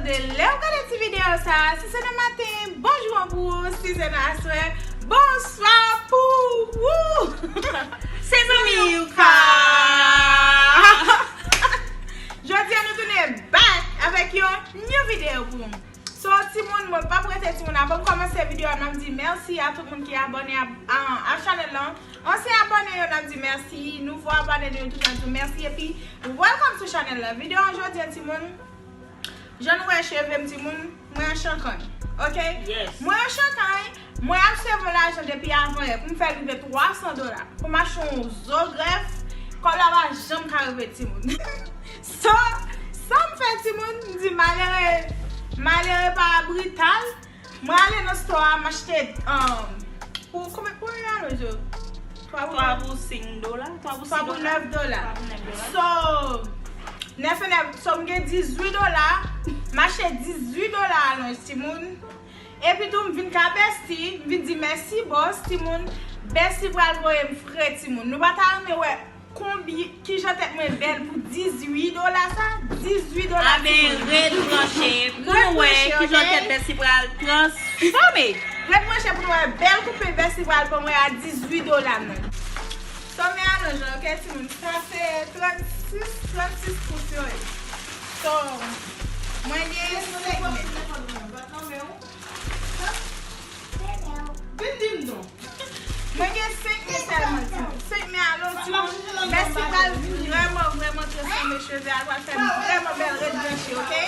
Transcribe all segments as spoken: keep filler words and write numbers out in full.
Lè w gade ti videyo sa, si se nan maten, bonjou an pou ou, si se nan aswè, bonswa pou ou. Se zanmi ou ka. Jodi a nou tounen back avèk yon new video pou nou. So, timoun, mwen p ap rete, timoun. Avan m kòmanse videyo a, m ap di mèsi a tout moun ki abòne a, a, a chanèl lan. Ansyen abòne yo, n ap di mèsi. Nouvo abòne yo, tout n ap di mèsi. Epi, welcome to chanèl lan. Videyo an jodi a, timoun, jan nou wè cheve m, timoun, mwen an chankany. Oke? Yes. Mwen an chankany, mwen ap seve lajan depi avan yè pou m fè rive twa san dola. Pou m achte yon zo grèf, kòb la pa janm ka rive, timoun. So, sa m fè, timoun, m di malere, malere pa brital. Mwen ale nan store a, m achte, um, pou, konbyen, pou yon alonj yo? Twa pou, twa pou senk dola, twa pou senk dola. Twa pou nèf dola. Twa pou nèf dola. So, nèf e nèf, so m gen dizuit dola, m achte dizuit dola alonj, timoun. Epi tou, m vin ka Bestie, m vin di mèsi, boss, timoun. Bestie pral voye m fre, timoun. Nou pa ta renmen wè konbyen, kijan tèt mwen bèl pou dizuit dola sa? Dizuit dola, timoun. Red branche pou nou wè kijan tèt Bestie pral transfòme. Red branche pou nou wè bèl koupe Bestie pral ban mwen a dizuit dola, non. So, men alonj, oke, timoun? Sa se trannsis, trannsis pous yo ye. So, mwen gen senk men. Vin di m non. Mwen gen senk men sèlman, timoun. Senk men alon, timoun. Bestie pral vin vrèman, vrèman transfòme cheve a. L pral fè m vrèman bèl, red branche, oke?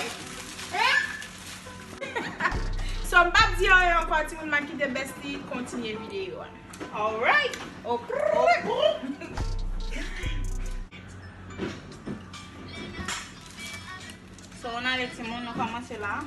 So, m p ap di anyen ankò, timoun, m ap kite Bestie kontinye videyo a. Alright. Ok. So, n ale, timoun, nou kòmanse la.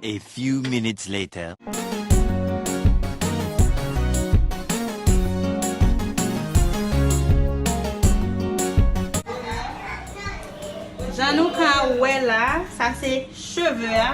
A few minutes later. Jan nou ka wè la, sa se cheve a.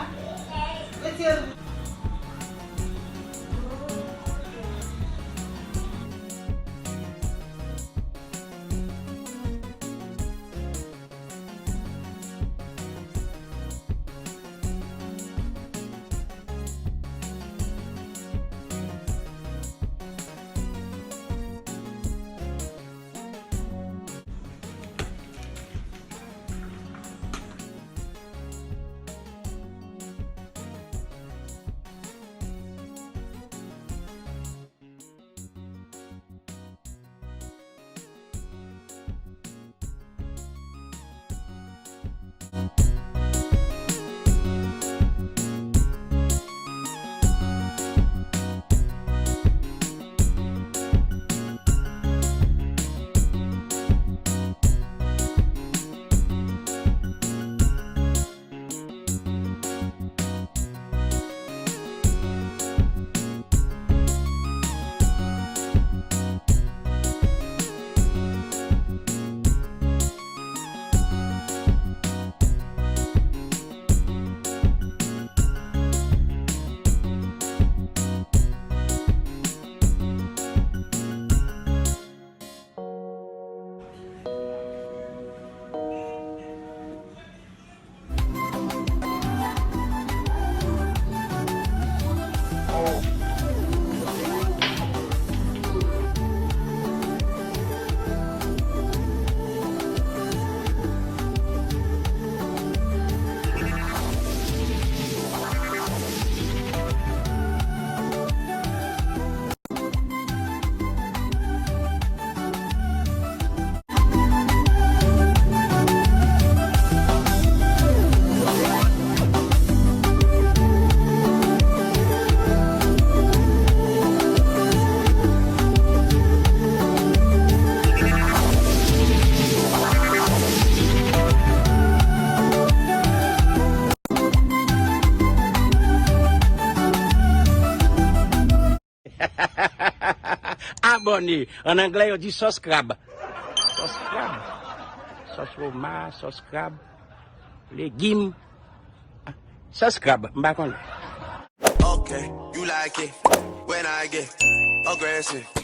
Abòne. An anglè, yo di sòs krab. Sòs krab. Sòs woma, sòs krab. Legim. Sòs krab, m pa konnen. Okay, you like it when I get aggressive.